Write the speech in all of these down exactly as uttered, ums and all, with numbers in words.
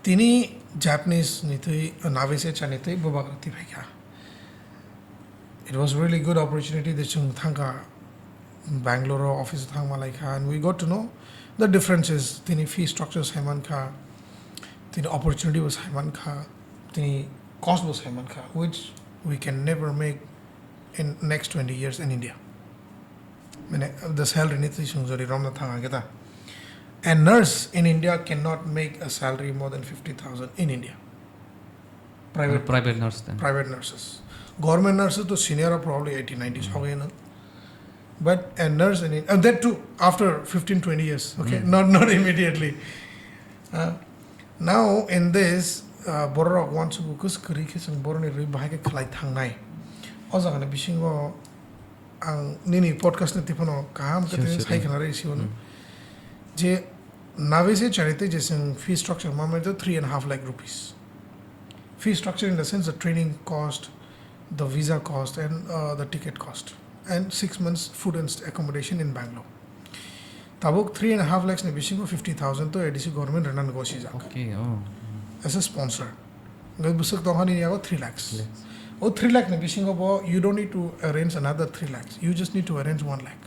Tini Japanese ni twi, Navis H R ni twi bubagra twi phaikha. It was really good opportunity that chwng thangkha Bangalore o office o thangma laikha, and we got to know the differences. Tini fee structure saimankha, tini opportunity bo saimankha, tini cost bo saimankha, which we can never make in next twenty years in India. Mane, the salary ni twi chwng jodi romna thang khe ta. A nurse in India cannot make a salary more than fifty thousand in India. Private, private nurse then. Private nurses. Government nurses to senior are probably eighty, ninety sogwi no. But a nurse in, and that too after fifteen, twenty years, okay? Not, not immediately. Uh, now in this, uh, borok wansugo kus kwrwi khe chwng boroni rwi bahai khe khlai thangnai. O jaga ni bisingo ang nini podcast ni tiphano kaham khe tini sai khna rwi siwano. Je Navis H R ni tei je chwng fee structure ma mai to three and a half lakh rupees. Fee structure in the sense the training cost, the visa cost and, uh, the ticket cost and six months food and accommodation in Bangalore. Tabuk three and a half lakhs ni bisingo fifty thousand to A D C government rwna nanggo sijak. Okay, oh. As a sponsor. Ngai bwswk tong hani yago three lakhs. Lakhs. O three lakh ni bisingo bo you don't need to arrange another three lakhs. You just need to arrange one lakh.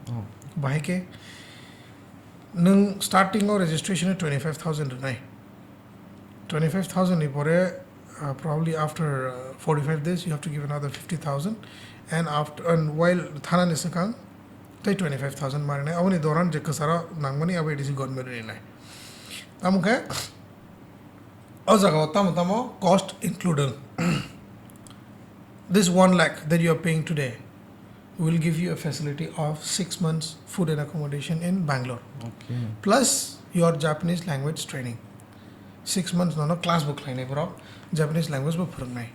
Oh. Bahai khe nwng starting o registration o twenty five thousand rwnai. Twenty five thousand ni pore, uh, probably after, uh, forty five days you have to give another fifty thousand, and after, and while thana ni swkang tei twenty five thousand ma rwnai. Aboni doran je kwcharo nangmani abo A D C government rinai. Tamo khe o jaga o tamo tamo cost included. This one lakh that you are paying today will give you a facility of six months food and accommodation in Bangalore. Okay. Plus your Japanese language training. Six months nono class bo khlainai borok, Japanese language bo phwrwngnai,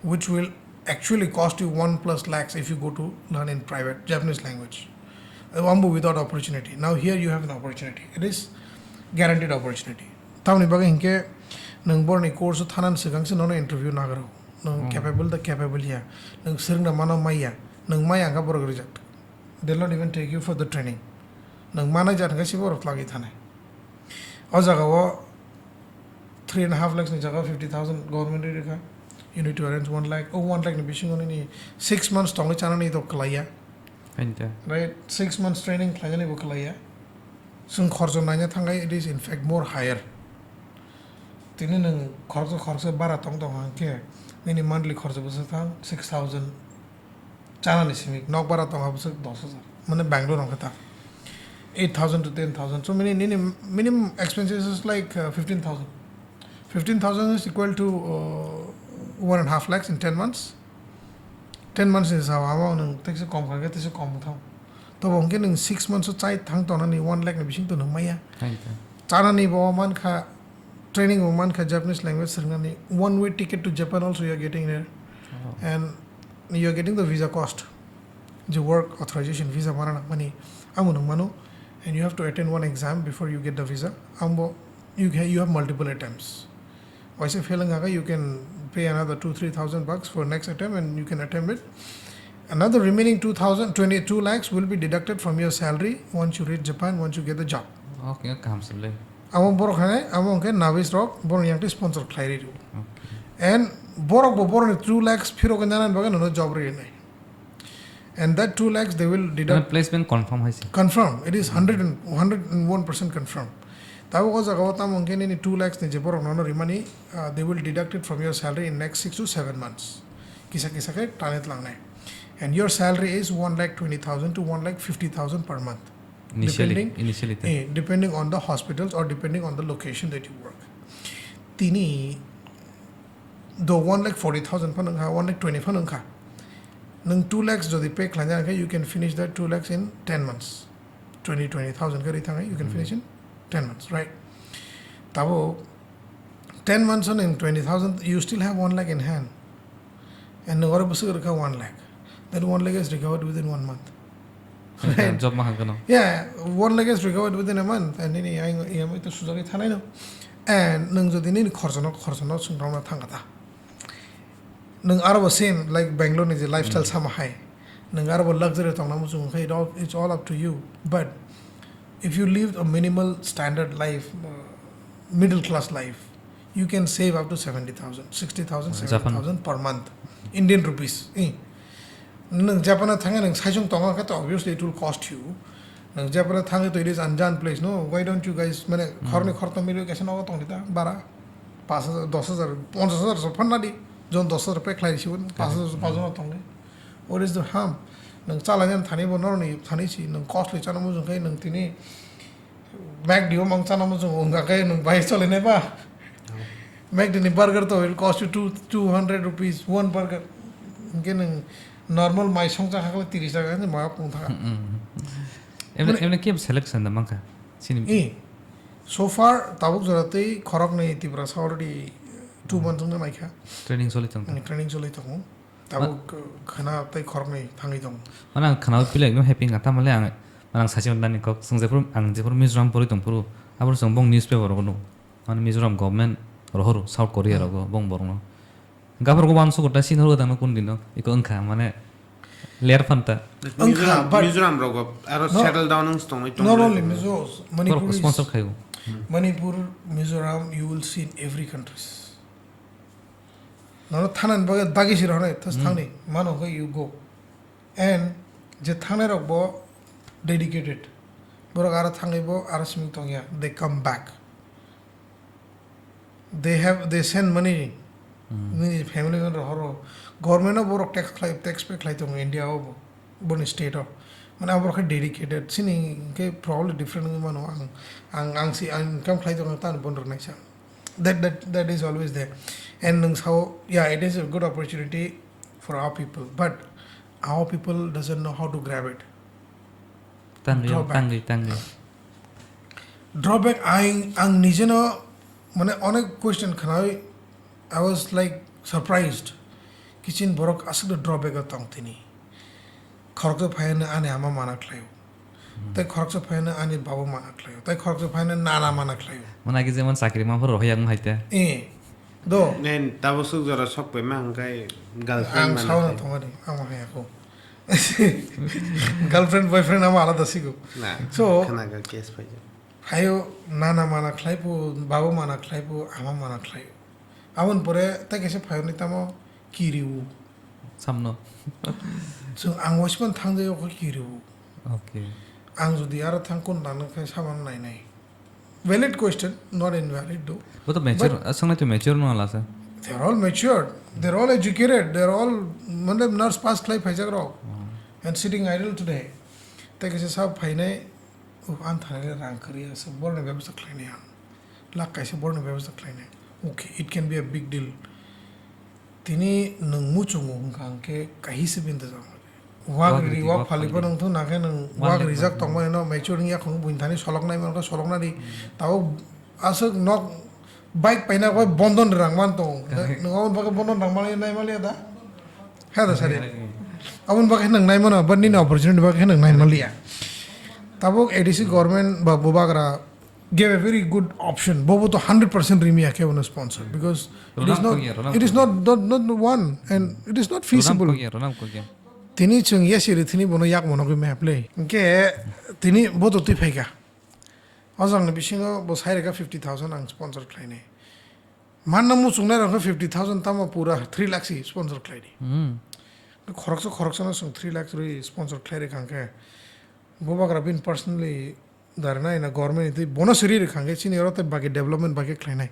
which will actually cost you one plus lakhs if you go to learn in private Japanese language. Uh, ambo without opportunity. Now here you have an opportunity. It is guaranteed opportunity. Tamoni bagwi hinkhe nwng borni course o thanani swkang se nono interview nagro. Nwng capable da capable ya. Nwng swrwngna mano maya. Nwng maya wngkha borok reject. They'll not even take you for the training. Nwng manai jat hwnkhe se borok twlagwi thanai. O jaga o three and a half lakhs ni jaga fifty thousand government ri rwkha. You need to arrange one lakh. O one lakh ni bisingo nini six months tongwi chanani to kwlaiya. Hain ta. Right? Six months training khlainani bo kwlaiya. Chwng khorjo naina thangkhe, it is in fact more higher. Tini nwng khoroksa khoroksa bara tong tong hwnkhe nini monthly khorjo bwswk thang six thousand. Chanani simi nok bara tong ha bwswk dos hajar. Mane Bangalore hwnkhe ta eight thousand to ten thousand. So mini, nini minimum expenses is like, uh, fifteen thousand. Fifteen thousand is equal to, uh, one and a half lakhs in ten months. Ten months ni sao amo nwng tekse kom kha khe tekse kom thang. Tobo hwnkhe nwng six months o chai thang tongnani one lakh ni bising to nwng maya. Hai ta. Chanani bo man kha, training bo man kha, Japanese language swrwngnani, one way ticket to Japan also you are getting there. Oh. And you are getting the visa cost. Je work authorization visa mana nangmani amo nwng mano, and you have to attend one exam before you get the visa. Ambo you ha-, you have multiple attempts. Waisa fail wngkha khe, you can pay another two, three thousand bucks for next attempt and you can attempt it. Another remaining two thousand, twenty-two lakhs will be deducted from your salary once you reach Japan, once you get the job. Okay, kaham se le. Amo borok hai, amo hwnkhe Navis rok borok yang twi sponsor khlai ri rw. Okay. And borok bo borok ni two lakhs phirok nana bagwi nono job ri nai. And that two lakhs they will deduct. Mane placement confirm hai se. Confirm. It is hundred and, hundred and one percent confirm. Tabuk o jaga o tamo hwnkhe nini two lakhs ni je borok nono rimani, uh, they will deduct it from your salary in next six to seven months. Kisa kisa khe tane tlangnai. And your salary is one lakh twenty thousand to one lakh fifty thousand per month. Initially, depending, initially ta. Eh, depending on the hospitals or depending on the location that you work. Tini do one lakh forty thousand phano wngkha, one lakh twenty phano wngkha. Nwng two lakhs jodi pay khlaina hwnkhe, you can finish that two lakhs in ten months. Twenty, twenty thousand khe ri thangwi, you can finish in ten months, right? Tabo ten months o nwng twenty thousand, you still have one lakh in hand. And nwng oro bwswk rwkha one lakh. That one lakh is recovered within one month. Right? Job ma hangkano. Yeah, one lakh is recovered within a month. And nini ang E M I to sujagwi thanai no. And nwng jodi nini khorchono, khorchono chwng romna thangkha ta. Nwng aro bo same, like Bangalore ni je lifestyle sama hai. Nwng aro bo luxury tongna muchung khe, it all, it's all up to you. But if you live a minimal standard life, uh, middle class life, You can save up to seventy thousand, sixty thousand, Japan. Seventy thousand per month, Indian rupees. Eh. Nang Japan thangwi nang saisung tongo khe to obviously it will cost you. Nang Japan thangwi to it is unjan place, no? Why don't you guys, mane, khorni khortom mili kaisa nogo tongdi ta, bara? Pash hajar, dos hajar, ponchash hajar so phanna di. Jon dos hajar pay khlai sibo, pash hajar so pajon tongdi. What is the harm? Nang chalai thani bo norni thani si, nang costly chana mujung khai nang tini McD o mang chana mujung wngkha khe nwng bai choli nai ba? McD ni burger to will cost you two, two hundred rupees one burger. Hwnkhe nwng normal mai song chakha khe tiris taka ni ma pung thaka. Emne, emne kebo selection da mankha? Sini. I, so far tabuk jora tei khorok ni Tiprasa already two months wngna naikha. Training choli tong. Training choli tongo. Tabuk khwna tei khoroknwi thangwi tongo. Mane ang khwnawi pilai ekdom happy wngkha, tamale ang, mane ang sachi nani kok, chwng jephuru, ang jephuru Mizoram pori tongphuru, aphuru chwng bong newspaper rogo nugo. Mane Mizoram government rohoro South Korea rogo bong borokno. Gaphuru go uansukgo ta sini rogo tangno kun dino, iko wngkha, mane ler phanta. Wngkha, Mizoram, but Mizoram rogo aro no, settle down wngsi tongwi not tongwi only tongwi. Mizo, Manipur is, sponsor khaio. Manipur, Mizoram, you will see in every countries. Nono thanani bagwi dagi siro hwnwi, thas thangni, mano hwnkhe you go. And je thangnai rok bo dedicated. Borok aro thangwi bo aro simi tongya, they come back. They have, they send money. Nini family member horo. Government o borok tax khlai, tax pay khlai tongo India o bo. Boni state o. Mane aborok khe dedicated. Sini hwnkhe probably different wngwi mano ang. Ang, ang si, ang income khlai tongo tani bono rwknai sa. That, that, that is always there. And nwng sao, yeah, it is a good opportunity for our people, but our people doesn't know how to grab it. Tangwi, Drawback. Tangwi, tangwi. Drawback, ang, ang nijeno, mane, onek question khnawi, I was, like, surprised. Kichin borok aswk drawback o tong tini. Khoroksa phaiya ani ama mana khlaio. Tei khoroksa phaiya ani baba mana khlaio. Tei khoroksa phaiya nana mana khlaio. Mane agi jemon chakri ma phuru rohorya wng hai te. Eh, do. Nen tabo suk jora sok pai ma hwnkhe girlfriend ang mana sao na khlaio. Tongo de, ang ma haya ko. Girlfriend, boyfriend ama alada sigo. Na, so, khana ga case phai. Hayo nana mana khlai pu, baba mana khlai pu, ama mana khlai. Aboni pore tei kaisa phai hwnwi tamo kiriu. Samno. Chwng ang waisman thangjak khe kiriu. Okay. Ang jodi aro thang kun nang khe samano nainai. Valid question, not invalid though. Bo to mature, aswk nai to mature no ala sa. They're all matured, they're all educated, they're all, mane, nurse pass khlai phaijak rok. And sitting idle today. Tei kaisa sa phainai, "Oh, ang thani le rang kwrwi asa, borni bebostha khlainai ang. Lakh kaisa borni bebostha khlainai." Okay, it can be a big deal. Tini nwng muchungo hwnkha hwnkhe kaisa bini tong. Wak riri, wak phali phano wngthok, nakhe nwng wak rijak tongmani no mature wngya khong buini thani solok nai mankha, solok nadi. Tabuk aswk nok bike paina khe bondon rang man tongo. Nwng aboni bagwi bondon rang mali nai maliya da? He da sari. Aboni bagwi nwng nai mano, but nini opportunity bagwi nwng nai maliya. Tabuk A D C government ba bubagra gave a very good option. Bobo to hundred percent rimi akhe bono sponsor because it is not, it is not, not, not one and it is not feasible. Tini chwng yasi ri thini bono yak mono gwi map le. Hwnkhe tini bo to twi phaikha. O jangni bisingo bo sai rega fifty thousand ang sponsor khlainai. Manna muchungnai rok fifty thousand tamo pura three lakhs si sponsor khlaidi. Khoroksa khoroksa no chwng three lakhs rwi sponsor khlai rikha hwnkhe. Bubagra bini personally Dharna ina government ni twi bono siri rwkha hwnkhe chini oro tei baki development baki khlainai.